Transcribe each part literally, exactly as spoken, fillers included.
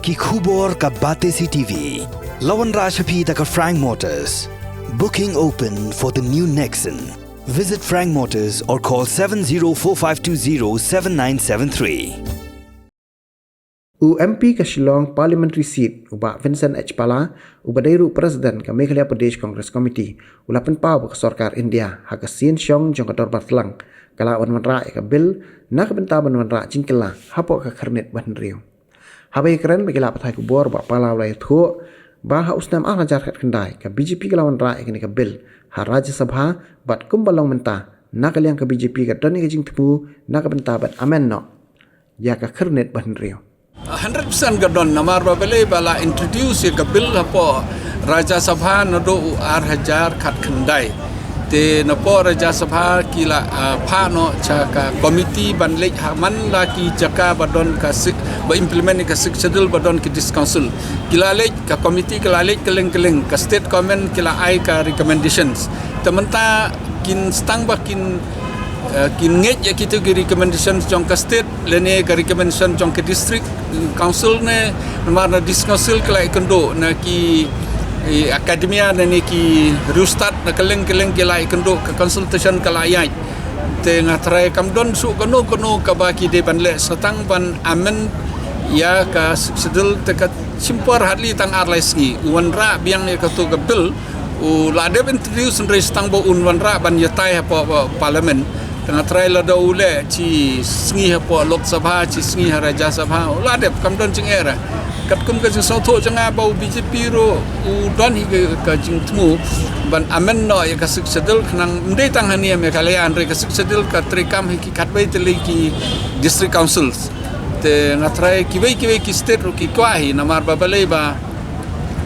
Ki khubor ka Batesi TV. La wanrah sha phi da ka Frank Motors. Booking open for the new Nexon. Visit Frank Motors or call seven zero four five two zero seven nine seven three. U M P ka Shillong Parliamentary Seat, u Bah Vincent H Pala, uba dei ruh President ka Meghalaya Pradesh Congress Committee, u la pynpaw ba ka sorkar India, ha ka sien shong jong ka dorbar tlang, ka la wan wanrah ïa ka bill, na ka bynta ban wanrah jingkylla hapoh ka khyrnit ba hynriew. Haba ïakren bad ki lad pathai khubor, Bah Pala u la ïathuh ba ha u snem ar hajar khatkhyndai ka B J P ka la wanrah ïa kane ka bill ha Rajya Sabha, bad kumba long mynta, na ka liang ka B J P ka don ïa ka jingthmu na ka bynta ban amend noh ïa ka khyrnit ba hynriew. Hundred percent ka don, namar ba balei ba la introduce ïa ka bill hapoh Rajya Sabha naduh u ar hajar khatkhyndai. Te napoh Rajya Sabha ki la, ah, phah noh sha ka committee ban leit ha man la ki jaka ba don ka six, ba implement ka Sixth Schedule, ba don ki district council. Ki la leit, ka committee ki la leit kylleng kylleng, ka state government ki la ai ka recommendations. Te mynta kin sdang ba kin, eh, kin ngeit ïa kito ki recommendations jong ka state, lane ka recommendation jong ka district council ne, namar na district council ki la ïakynduh, na ki, eh, academia ne, ne ki riewstad na kylleng kylleng ki la ïakynduh, ka consultation ka la ïaid. Te nga tharai kam don shuh kano kano kaba ki dei ban leh sa tang ban amend ïa ka Sixth Schedule, te ka shim por hardly tang ar lai sngi. U wanrah biang ïa kato ka bill, u la dep introduce hynrei sa tang ba un wanrah ban ïatai hapoh, hapoh parliament. Te nga tharai lada u leh shi sngi hapoh Lok Sabha, shi sngi ha Rajya Sabha, u la dep, kam don jingeh re. Katkum ka jingsngewthuh jong nga ba u B J P ruh u don hi ka, ka jingthmu ban amend noh ïa ka Sixth Schedule, khnang ym dei tang hangne Meghalaya, hynrei ka Sixth Schedule ka treikam ha ki khatwei tylli ki district councils. Te nga tharai kiwei kiwei ki state ruh ki kwah hi, namar ba balei ba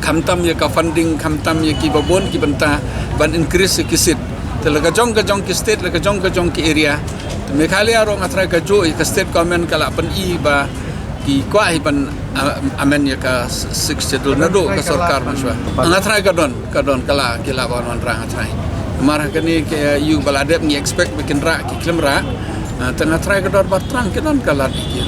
khamtam ïa ka funding, khamtam ïa kiba bun ki bynta ban increase ïa ki seat. Te la ka jong ka jong ki state, la ka jong ka jong ki area. Te Meghalaya ruh nga tharai kajuh ïa ka state government ka la pyni ba ki kwah hi ban, ah, amend ïa ka Sixth Schedule naduh ka sorkar mynshuwa. Nga tharai ka don, ka don, ka la, ki la wan wanrah, nga tharai. Namar ha kane ka ïa ba la dep ngi expect ba kin rah, ki khlem rah. Ah, te nga tharai ka dorbar tlang ki don ka lad ïa ki.